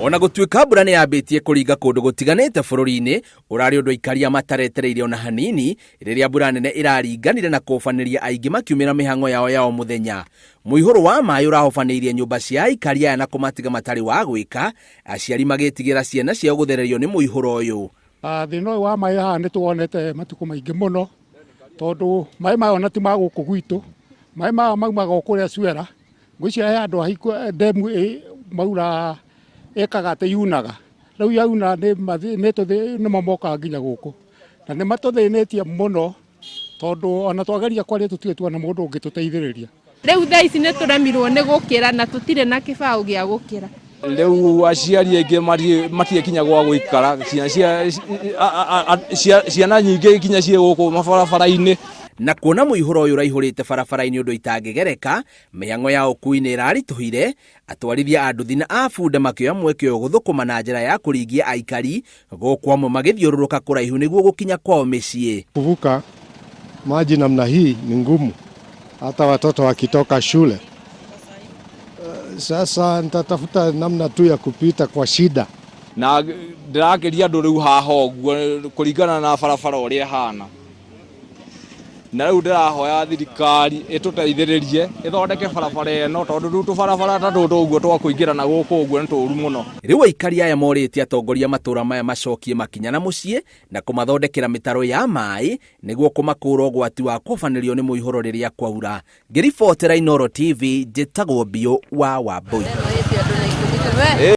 Ona gũtuĩka mbura nĩ yambĩtie kũringa kũndũ gũtiganĩte bũrũri-inĩ, ũrarĩ ũndũ aikaria mataretereire ona hanini rĩrĩa mbura nene ĩraringanire na kũbanĩria aingĩ makiumĩra mĩhang'o yao ya o mũthenya. Mũihũro wa maĩ ũrahobanĩirie nyũmba cia aikari aya na kũmatiga matarĩ wa gwĩka, aciari magĩtigĩra ciana ciao gũthererio nĩ mũihũro ũyũ. Thĩna ũyũ wa maĩ haha nĩ tũwonete matukũ maingĩ mũno, tondũ maĩ maya ona ti ma gũkũ gwitũ, maĩ maya maumaga o kũrĩa Suera. Ngwĩciria he handũ hahingũ ndemu maura ĩkaga atĩ yunaga, rĩu yauna nĩmo mokaga nginya gũkũ, na nĩ matũthĩnĩtie mũno tondũ ona twageria kwaria tũtirĩ tuona mũndũ ũngĩtũteithĩrĩria. Rĩu thaa ici nĩ tũremirwo nĩ gũkĩra na tũtirĩ na kĩbaũ gĩa gũkĩra. Rĩu aciari aingĩ matirĩ kinya gwa gũikara, ciana nyingĩ kinya ciĩ gũkũ mabarabara-inĩ. Na kuona mũihũro ũyũ ũraihũrĩte barabara-inĩ ũndũ itangĩgereka, mĩhang'o ya ũkui nĩ ĩraritũhire, atwarithia a nduthi na a bunda makĩoya mweke ũyũ gũthũkũma na njĩra ya kũringia aikari, gũkũ amwe magĩthiũrũrũka kũraihu nĩguo gũkinya kwao mĩciĩ. Kuvuka maji namna hii ni ngumu, hata watoto wakitoka shule. Sasa nitatafuta namna tu ya kupita kwa shida. Na ndĩrakĩria andũ rĩu haha ũguo kũringana na barabara ũrĩa ĩhana. Na rĩu ndĩrahoya thirikari ĩtũteithĩrĩrie ĩthondeke barabara ĩno, tondũ rĩu tũbarabara ta tũtũ ũguo twa kũingĩra na gũkũ ũguo nĩ tũru mũno. Rĩu aikari aya morĩtie atongoria matũra maya macokie makinya na mũciĩ na kũmathondekera mĩtaro ya maĩ nĩguo kũmakũra ũgwati wa kũbanĩrio nĩ mũihũro rĩrĩa kwaura. Ngĩribotera Inooro TV, njĩtagwo Biũ wa Wambũi.